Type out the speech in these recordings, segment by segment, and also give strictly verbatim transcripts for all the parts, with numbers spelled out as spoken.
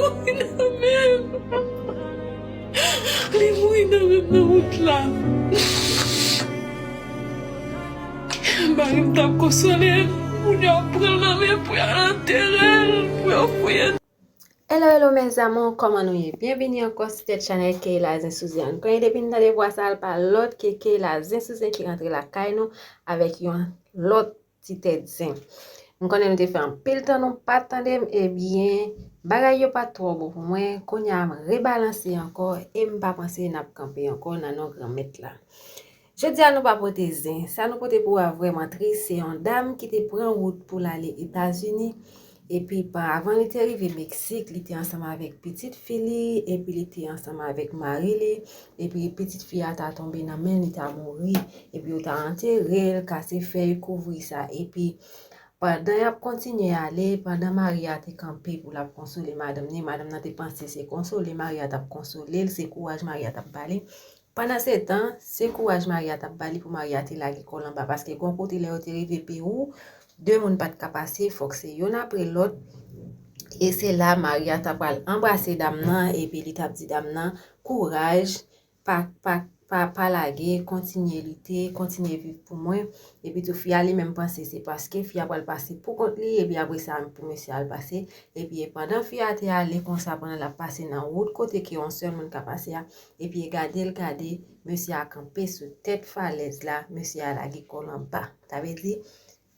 Mouri nan men m. Li mouri nan men m nan wout la. Mari m t ap konsole m. Moun yo ap pran l nan men pou y al antere l, pou yo fouye. Hello, hello, mes amours, kòman nou ye? Byenvini ankò sou tèt chanèl Keyla Zen Souzen. Konnen depi n tande vwa sa, l pa lòt ke Keyla Zen Souzen ki rantre lakay nou avèk yon lòt ti tèt zen. M konnen nou te fè anpil tan nou pa t tande m, ebyen, bagay yo pa t twò bon pou mwen. Kounye a m rebalanse ankò e m pa panse n ap kanpe ankò nan non Granmèt la. Jodi a nou pa pote zen. Sa nou pote pou w a vrèman tris. Se yon dam ki te pran wout pou l ale Etazini. Epi pa avan li te rive Meksik, li te ansanm avèk pitit fi li, epi li te ansanm avèk mari li, epi pitit fi a ta tonbe nan men l, li ta mouri, epi yo ta antere l, kase fèy, kouvri sa, epi pandan y ap kontinye ale, pandan mari a te kanpe pou l ap konsole madanm ni, madanm nan te panse se konsole mari a t ap konsole l, se kouraj mari a t ap ba li. Pandan se tan, se kouraj mari a t ap ba li pou mari a te lage kò l anba, paske gon kote lè yo te rive Pewou, de moun pa t ka pase, fòk se youn apre lòt, e se la mari a ta pral anbrase dam nan, epi li t ap di dam nan, kouraj, pa, pa, pa, pa lage, kontinye lite, kontinye viv pou mwen, epi tou fi a li menm panse se paske fi a pral pase pou kont li, epi apre sa pou mesye a al pase, epi pandan fi a te ale konsa, pandan l ap pase nan wout kote ke yon sèl moun ka pase a, epi gade l gade, mesye a kanpe sou tèt falèz la, mesye a lage kò l anba. Sa vle di,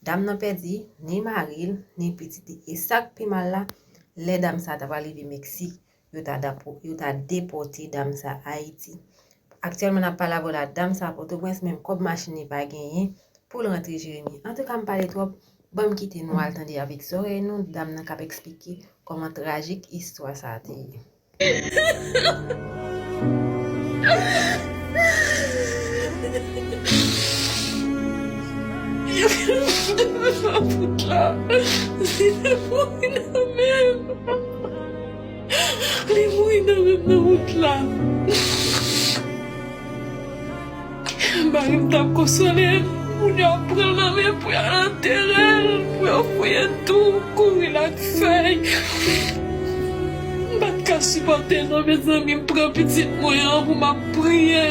dam nan pèdi ni mari l, ni pitit li. E sa k pi mal la, lè dam sa ta pral rive Meksik, yo ta dapo-, yo ta depòte dam sa Ayiti. Aktyèlman, n ap pale avè w la, dam sa Pòtoprens, menm kòb machin li pa genyen pou l rantre Jeremi. Antouka, m pale twòp, ban m kite nou al tande avèk zòrèy nou dam nan k ap eksplike kòman trajik istwa sa a te ye. Li mouri nan men m. Li mouri nan men m nan wout la. Mari m t ap konsole m, moun yo ap pran l nan men pou y al antere l, pou yo fouye tou, kouvri l ak fèy. M pa t ka sipòte non, mezanmi, m pran pitit mwen an pou m ap priye.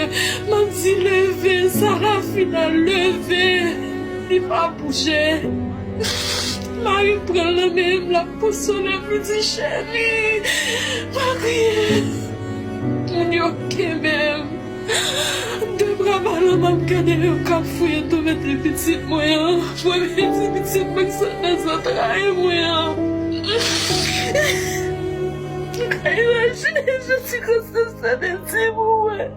M ap di, leve, Sarafina, leve. Li pa bouje. Mari m pran l nan men m, l ap konsole m, li di, cheri, pa kriye. Moun yo kenbe m. De bra balan m ap gade yo k ap fouye tou mete pitit mwen an. Premye ti pitit mwen k sot nan zantray mwen an. M ka imajine jan sikonstans sa te di pou mwen.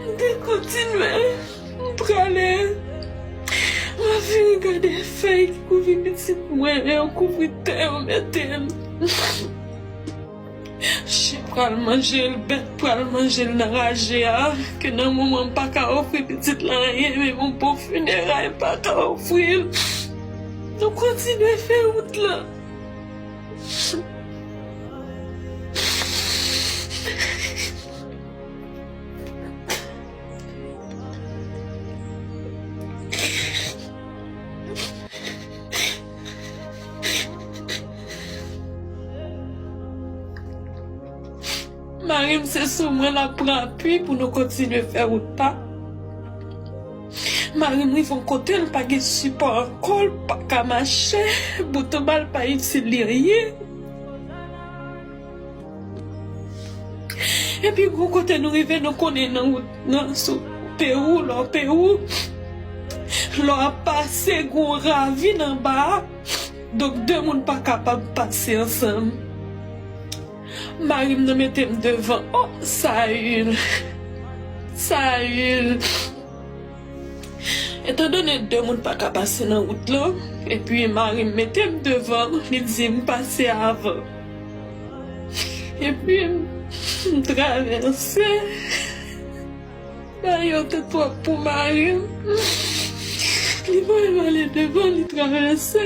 M te kontinye, m prale, m ap vin gade fèy ki kouvri pitit mwen, yo kouvri tè, yo mete l. Chen pral manje l, bèt pral manje l nan raje a, ke nan moman m pa ka ofri pitit la anyen, menm yon bon fineray m pa ka ofri l. Nou kontinye fè wout lan. Mari m se sou mwen l ap pran apui pou nou kontinye fè wout la. Mari m rive yon kote l pa gen sipò ankò, l pa ka mache, bout anba l pa itil li anyen. Epi gwo kote nou rive, nou konnen nan wout nan sou Pewou, lè w Pewou, lè w ap pase gwo ravin anba a, donk de moun pa kapab pase ansanm. Mari m nan mete m devan. Oh, Sayil! Sayil! Etandone de moun pa ka pase nan wout lan, epi mari m mete m devan, li di m pase avan. Epi m travèse. Bagay yo te twòp pou mari m. Li voye m ale devan, li travèse,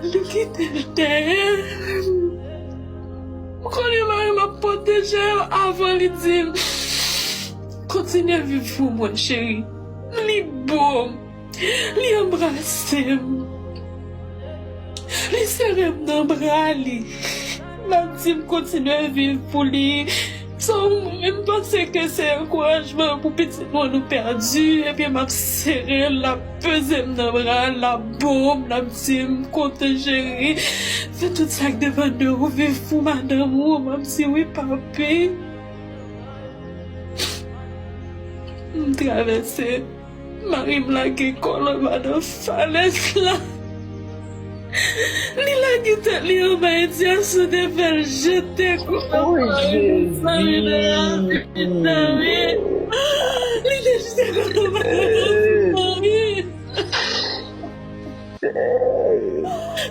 li kite m dèyè. M konnen mari m ap pwoteje l avan li di m, "Kontinye viv pou mwen, cheri." Li bo m. Li anbrase m. Li sere m nan bra li. L ap di m kontinye viv pou li. So, mwen menm, m panse ke se ankourajman pou pitit mwen nou pèdi. Ebyen, m ap sere l, l ap peze m nan bra l, l ap bo m, l ap di m, "Konte, cheri. Fè tout sa k depann de ou, viv pou madanm ou." M ap di, "Wi, papi." M travèse. Mari m lage kò l anba nan falèz la. Li lage tèt li anba, e di a sou te fè l jete kò l anba. Mezanmi, mezanmi. Li te jete kò l anba, mezanmi.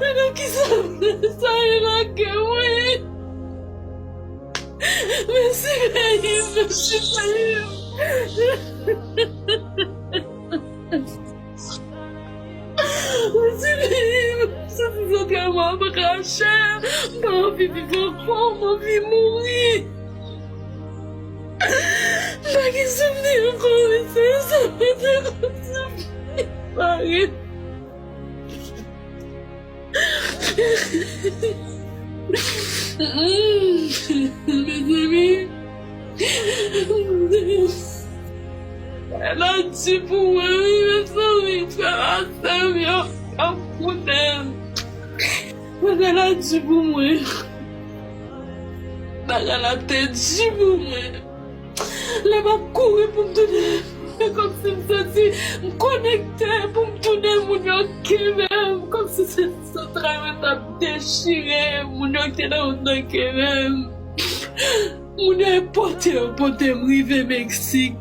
Men nan kisa sa ye lage, wi? Mèsi, Beyim, mèsi, Beyim. Mèsi, Beyim. Soti zantray mwen ap rache. M pa anvi viv ankò, m anvi mouri. M pa gen souvni ankò, wi, se sa mwen te konn soufri. Mari. Mezanmi, bagay la di pou mwen, wi, mezanmi, frè a sè m yo ap koute m. Bagay la di pou mwen. Bagay la te di pou mwen. Lè m ap kouri pou m tounen, se kòmsi m santi m konekte pou m tounen, moun yo kenbe m, kòmsi se zantray mwen t ap dechire, moun yo ki te nan wout nan kenbe m. Moun yo e pote, yo pote m rive Meksik.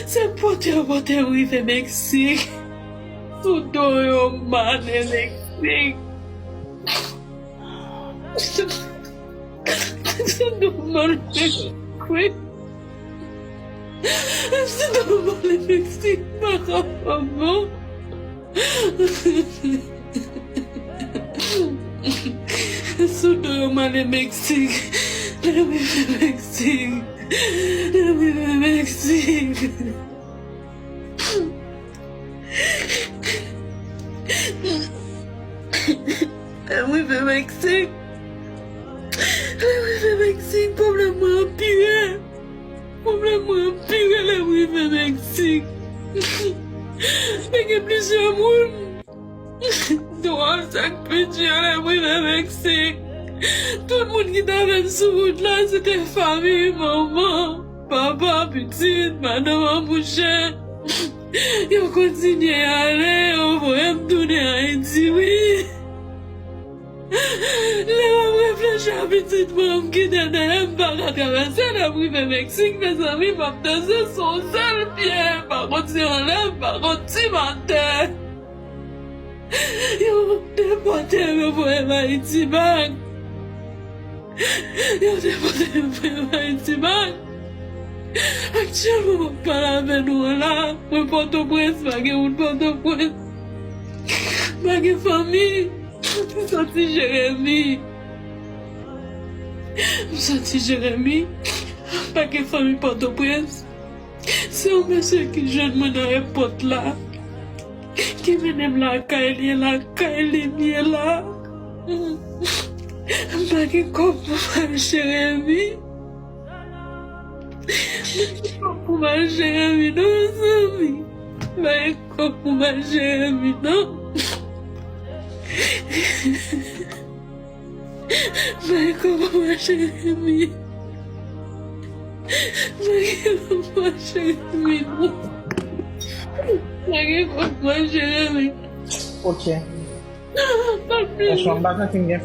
Se pote, yo pote m rive Meksik. Sou do yo m ale Meksik. Se nòmal, wi. Se nòmal, efektivman, maman. Sou do yo m ale Meksik. Lè m rive Meksik. Lè m rive Meksik. Lè m rive Meksik. Lè m rive Meksik, pwoblèm mwen anpire. Pwoblèm mwen anpire lè m rive Meksik. Te gen plizyè moun. Dwòl sa k pi di a lè m rive Meksik. Tout moun ki t avè m sou wout la, se te fanmi, manman, papa, pitit, madanm an, mouche. Yo kontinye ale, yo voye m tounen Ayiti, wi. Lè m ap reflechi a pitit mwen, m kite dèyè, m pa ka travèse, lè m rive Meksik, mezanmi, m ap danse sou yon sèl pye, m pa konn si anlè, m pa konn si m atè. Yo depòte m, yo voye m Ayiti bak. Yo depòte m, voye m Ayiti bak. Aktyèlman, m ap pale avè nou an la, mwen Pòtoprens, pa gen moun Pòtoprens. Pa gen fanmi. M santi Jeremi. M santi Jeremi. Pa gen fanmi Pòtoprens. Se yon mesye ki jwenn mwen nan èpòt la, ki mennen m lakay li, e lakay li m ye la. M pa gen kòb pou m al Jeremi. M pa gen kòb pou m al Jeremi, non, mezanmi. M pa gen kòb pou m al Jeremi, non. Mwen kòman mwen cheri mi. Mwen kòman mwen cheri mi. Mwen kòman mwen cheri mi. Ok. Franchman, m pa santi m gen.